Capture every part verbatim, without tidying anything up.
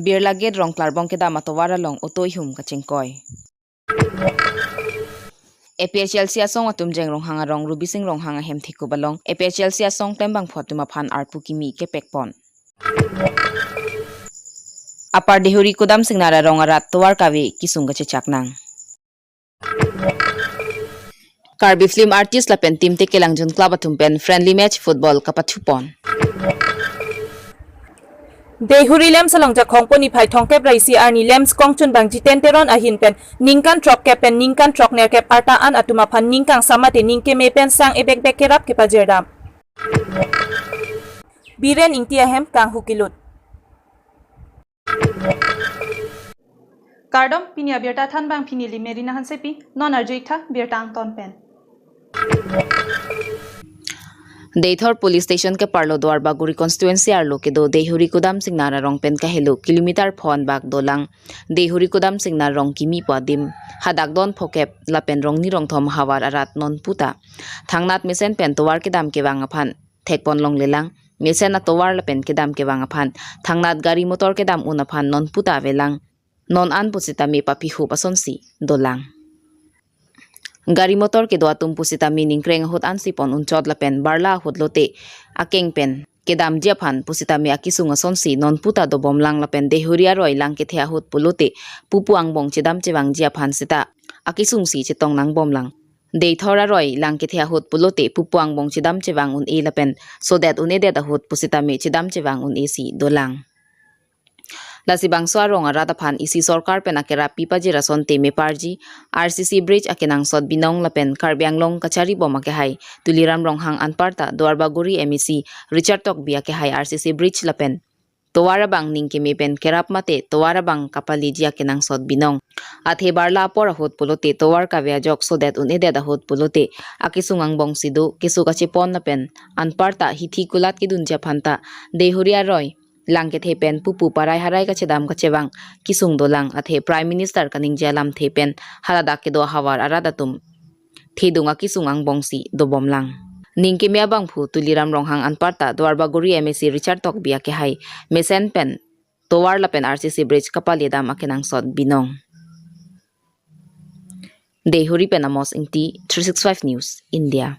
Birla Gate Rongklarbong kedam atovar along auto ihum kachingkoi. A P H L C asong atum Jeng Ronghang arong Rubising Ronghang ahem thekup along A P H L C asong klembangphu atum aphan arpu kimi kepekpon. Upper Deihori Kudam Singnar arong arat tovar kave kisung kachechak nang. Karbi film artist lapen Team Tekelangjun Club atum pen friendly match football kapathupon. Deihori LAMPS along Jakhong pon niphai thomkep ra isi arni LAMPS kongchunbang Jiten Teron ahin pen ningkan throkkep pen ningkan throknerkep arta an atum aphan ning kangsam mate ning keme pen sang ebekbek kerap kepajirdam. Biren Ingti ahem kanghu kilut. Kardom, pini abirta thanbang pini Limeri Nahan Sepi, non arju-ik tha birta angton pen. Deithor Police Station keparlo Duarbagori constituency arlo kedo Deihori Kudam Singnar arong pen kahelo kilometer phonbak dolang Deihori Kudam Singnar rong kimi pu adim hadak don phokep lapen rongni rongthom havar arat nonputa thangnat mesen pen tovar kedam kevang aphan thekpon longlelang, mesen atovar lapen kedam kevang aphan thangnat gari motor kedam un aphan nonputa avelang, non an pusitame papihup asonsi dolang. Gari motor kedo atum pusitame ningkreng ahut ansi pon unchot lapen barla ahut lote akeng pen kedamji aphan pusitame akisung asonsi nonputa dobomlang lapen Deihori aroi lang kethe ahut pulote pupu angbong chedam chevangji aphan seta akisungsi chetong nangbomlang. Deithor aroi lang kethe ahut pulote pupu angbong chedam chevang un-e lapen sodet un-edet ahut pusitame chedam chevang un-esi dolang. Lasi bangso arong arat aphan isi sorkar pen akerap pipajir asonte meparji R C C bridge akenangsot binong lapen Karbi Anglong kacharibom akehai Tuliram Ronghang anparta Duarbagori M A C Richard Tokbi akehai R C C bridge lapen tovar abang ning keme pen kerap mate tovar abang kapaleji akenangsot binong. Athe barla apor ahut pulote tovar kave ajok sodet un-edet ahut pulote akisung angbongsi do keso kachepon lapen anparta hithi kulat kedunji aphanta Deihori aroi lang kethe pen pupu parai harai kachedam kachevang kisung dolang, athe Prime Minister kaningje alamthe pen haladak kedo havar arat atum thedung akisung angbongsi dobomlang. Ning keme abangphu Tuliram Ronghang anparta Duarbagori M A C Richard Tokbi akehai mesen pen tovar lapen R C C bridge kapaledam akenangsot binong. Deihori pen Amos Ingti, three six five News, India.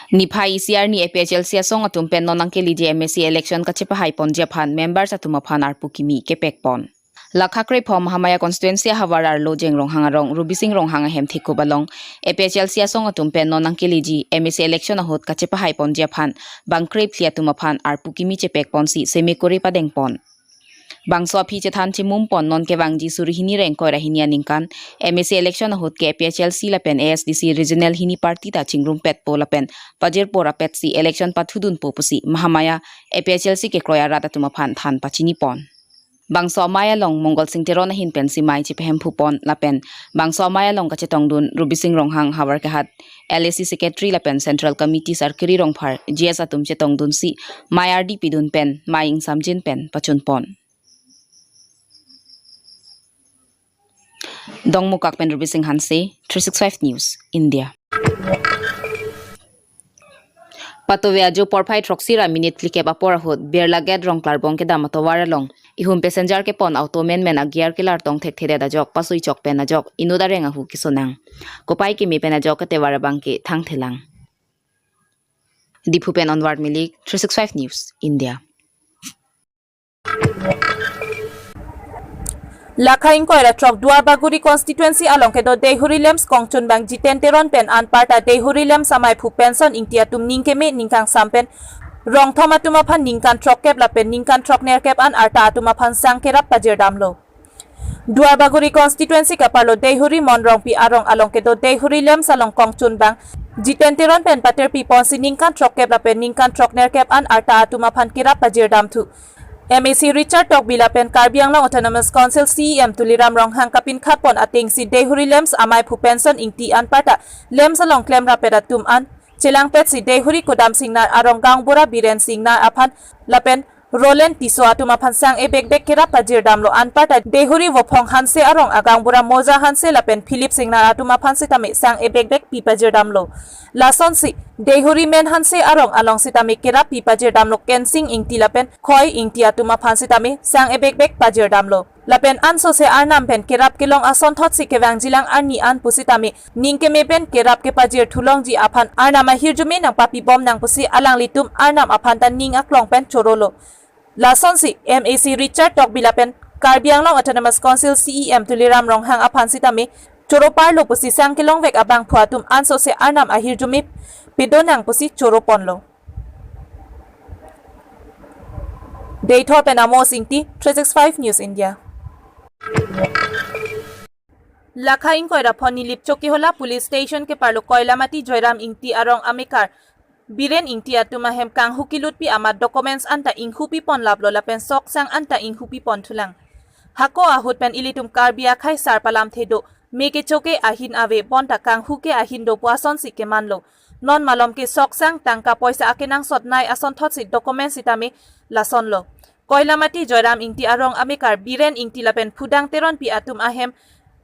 Niphai isi arni A P H L C asong atum pen non nangkeleji M A C election kachepahaiponji aphan members atum aphan arpu kimi kepekpon. Lakha krephom Mahamaya constituency ahavar arlo Jeng Ronghang arong Rubising Ronghang ahem thekup along A P H L C asong atum pen non nangkeleji M A C election ahut kachepahaiponji aphan bang krephli atum aphan arpu kimi chepekponsi seme kore padengpon. Bangso aphi chethan chimumpon non kevangji suri hini ra ingkoi ra hini aningkan M A C election ahut ke A P H L C lapen A S D C regional hini party ta chingrumpetpo lapen pajirpo rapetsi election pathudunpo pusi Mahamaya A P H L C kekroi arat atum aphan than pachinipon. Bangso amei along Mongol Sing Teron ahin pensi mei chepahemphupon lapen bangso amei along kachetongdun Rubising Ronghang, Havar Kehat L A C secretary lapen Central Committee Sarkiri Rongphar G S atum chetongdunsi mei ardi pidun pen mei ingsamjin pen pachunpon. Dongmukak pen Rubising Hanse, three six five News, India. Patove ajo porphai throksi ra minute phlikep apor ahut Birla Gate Rongklarbong kedam atovar along ihum passenger kepon auto menmen agear kelar tong thekthedet ajok pasui chok pen ajok inut areng ahu kesonang. Kopai keme pen ajok ketevar abangke thangthelang. Diphu pen Onward Milik, three six five News, India. Lakha ingkoi ra throk Duarbagori constituency along kedo Deihori LAMPS kongchunbang Jiten Teron pen anparta Deihori LAMPS amaiphu Penson Ingti atum ning keme ning kangsam pen rongthom atum aphan ningkan throkkep lapen ningkan throknerkep an arta atum aphan sang kerap pajirdamlo. Duarbagori constituency kaparlo Deihori Mon Rongpi arong along kedo Deihori LAMPS along kongchunbang Jiten Teron pen patirpiponsi ningkan throkkep lapen ningkan throknerkep an arta atum aphan kerap pajirdamthu. M A C Richard Tokbi lapen Karbi Anglong Autonomous Council C E M Tuliram Ronghang kapinkhatpon atengsi Deihori LAMPS amaiphu Penson Ingti anparta LAMPS along klemrapet atum an chelangpetsi Deihori Kudam Singnar arong gaonbura Biren Singnar aphan lapen Roland Tisso atum aphan sang ebek bek kerap pajir damlo. Anparta Deihori Vophong Hanse arong agaonbura Moza Hanse lapen Philip Singnar atum aphan sitame sang ebek bek pi pajir damlo. Lasonsi Deihori Men Hanse arong along sitame kerap pi pajir damlo Kensing Ingti lapen Khoi Ingti atum aphan sitame sang ebek bek pajir damlo. Lapen ansose arnam pen kerap kelong asonthotsi kevangjilang arni an pusitame ning keme pen kerap kepajir thulongji aphan arnam ahirjume nangpapibom nang pusi alanglitum arnam aphan ta ning aklong pen chorolo. Lasonsi M A C Richard Tokbi lapen Karbi Anglong Autonomous Council C E M Tuliram Ronghang aphan sitame choro parlo pusi sang kelongvek abangphu atum ansose arnam ahirjume pedonang pusi choro ponlo. Deithor pen Amos Ingti, three six five News India. Lakha ingkoi ra pho Nilip Chokihola Police Station keparlo Koilamati Joyram Ingti arong amekar Biren Ingti atum ahem kanghu kelutpi amat documents anta inghupi pon laplo lapen sok sang anta inghupi pon thulang. Hako ahut pen ilitum Karbi akhei sar palamthe do, me kechoke ahin ave bonta kanghu ke ahin do pu asonsi kemanlo. Non malom ke sok sang tangka poisa akenangsot nei asonthotsi documents sitame lasonlo. Koilamati Joyram Ingti arong amekar Biren Ingti lapen Phudang Teronpi atum ahem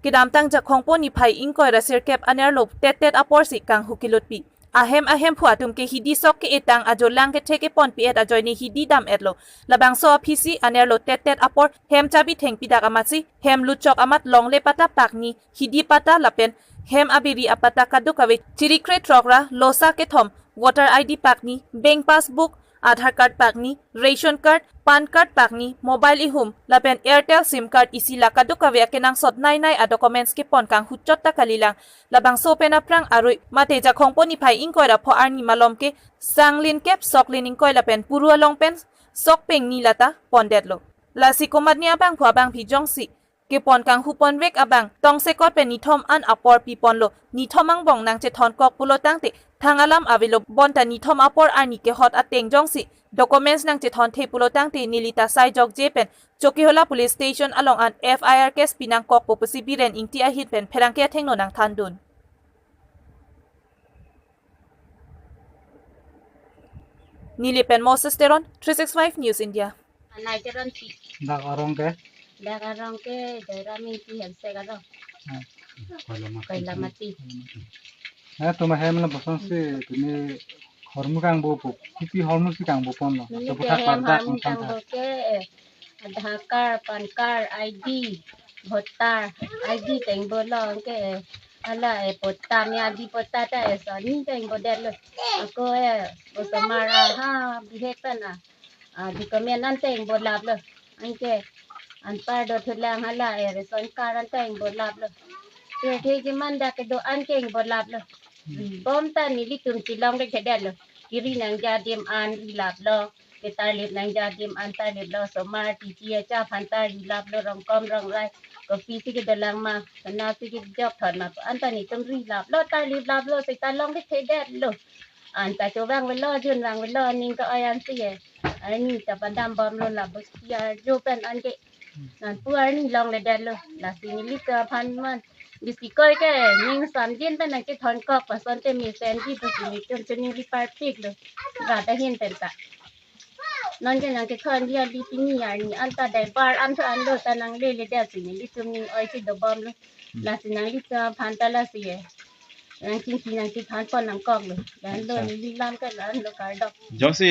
kedamtang Jakhongpo niphai ingkoi ra sirkep anerlo tet tet aporsi kanghu kelutpi. Ahem ahemphu atum ke hidi sok ke-etang ajolang kethe keponpi et ajoine hidi dam-etlo. Labangso aphisi anerlo tet tet apor hem chabi thengpi dak amatsi hem lutchok amat longle patta pakni, hidi patta lapen hem abiri apatta kadokave chirikre throk ra losa kethom, voter I D pakni, bank passbook, Aadhaar card pakni, ration card, PAN card pakni, mobile ihum lapen Airtel sim card isi la kadokave akenangsot nei nei adocuments kepon kanghu chot ta kalilang. Labangso pen aphrang arui mate Jakhongpo niphai ingkoi ra pho arni malom ke sang lin kep sok lin ingkoi lapen puru along pen sok pengni lata pondetlo. Lasi komatne abangphu abangphi jongsi kepon kanghu ponvek abang tongsekot pen nithom an apor piponlo. Nithom angbong nangchethonkok pulo tangte thang alam avelo bonta nithom apor arni kehot ateng jongsi documents nangchethonthe pulo tangte neli ta sai jokje pen Chokihola Police Station along an F I R case pinangkokpo pusi Biren Ingti ahin pen pherangke athengno nangthandun. Nilip pen Moses Teron, three six five News India. Anai Teronpi. Dak arong ke? Dak arong ke Joyram Ingti Hanse arong. Ah. Koilamati. Koilamati. Eh, tuma hem labangso si tumi hormu kangbo pu. Kopi hormu si kangbo ponlo. Neli so ke buka hem karda hormu kangkang kangbo tha. Ke, eh, Aadhaar card, PAN card, I D, voter I D tengbo lo ke, eh, hala, eh, patta, me adi patta ta, eh, soni tengbo detlo. Ako, eh, osomar aha bihek pen a, ah, document an tengbo laplo. Anke anpar do thulang hala, eh, ration card an tengbo laplo. Kethe keman dak kedo an tengbo laplo. Hmm. Bonta nelitum chelong ke thedetlo. Kiri nangji adim an ri laplo. Ketarlip nangji adim an tarliplo. Osomar titi acha aphan ta ri laplo. Rongkom rongrai kopisi kedolang ma, konatsi kejok thot ma pu anta nelitum ri laplo, tarlip laplo, seta long ke thedetlo. Anta chovang velo, junvang velo, ning ke-oi ansi e. Arni ta padambomlo, labus tiar jo pen anke nangpu arni longledetlo. Lasi nelitum aphan man bisi koi ke ning samjin pen nangkethonkok, pasonte mesenji pusi nelitum suning riparpiklo. Rat ahin pen ta. Nonke nangkethon dia di pini arni anta daibar an tho anlo ta nangleledet si nelitum ning oisi dobomlo. Hmm. Lasi nanglitum aphan ta lasi e. Nangchingki nangkethan pon nangkoklo. Lanlo. Acha. Neli lam ke lanlo kardom. Jongsi,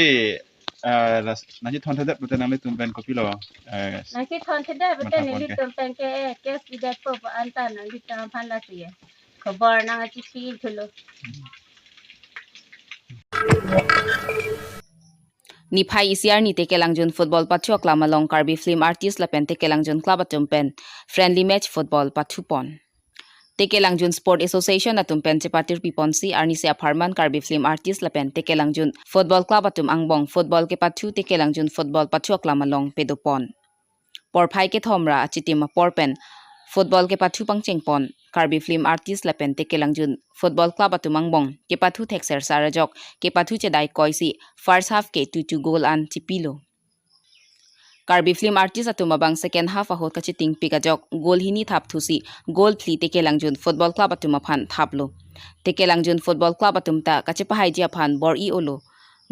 eh, las-, nangkethonthedet pute nanglitum pen kopilo, eh, nangkethonthedet pute matha pon ke? Nelitum pen ke, eh, case pidetpo pu anta nanglitum aphan lasi e. Khobor nangkachipi thulo. Niphai isi arni Tekelangjun Football Pathu aklam along Karbi Film Artist lapen Tekelangjun Club atum pen friendly match football pathupon. Tekelangjun Sport Association atum pen chepatirpiponsi arnisi apharman Karbi Film Artist lapen Tekelangjun Football Club atum angbong football kepathu Tekelangjun Football Pathu aklam along pedopon. Porphai kethom ra achitim apor pen football kepathu pangchengpon Karbi Film Artist lapen Tekelangjun Football Club atum angbong kepathu thekser sar ajok kepathu chedai koisi first half ke two two goal an chipilo. Karbi Film Artist atum abang second half ahut kachitingpik ajok goal hini thapthusi goal phli Tekelangjun Football Club atum aphan thaplo. Tekelangjun Football Club atum ta kachepahaiji aphan bor-i-olo.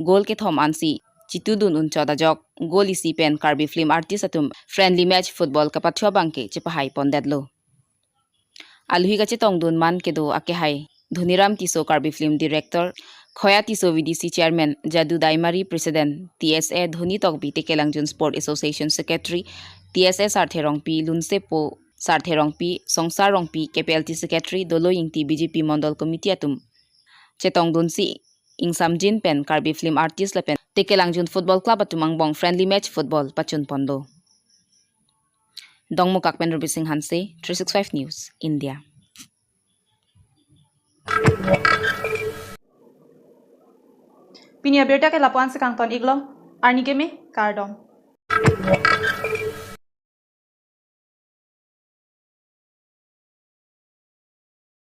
Goal kethom ansi chitudun unchot ajok goal isi pen Karbi film artist atum friendly match football kapathu abangke chepahai pondetlo. Alohi kachetongdun man kedo akehai Dhoniram Tisso, Karbi Film Director, Khoya Tisso V D C Chairman, Jadu Daimari President, T S A Dhoni Tokbi, Tekelangjun Sport Association Secretary, T S A Sarthe Rongpi, Lunsepo Sarthe Rongpi, Songsar Rongpi, K P L T Secretary, Dolo Ingti, B J P Mondol Committee atum chetongdunsi ingsamjin pen Karbi film artist lapen Tekelangjun Football Club atum angbong friendly match football pachun ponlo. Dongmukak pen Ruby Singh Hanse, three six five News, India. Pini abirta ke lapu-an si kangton iklo, arni keme, kardom.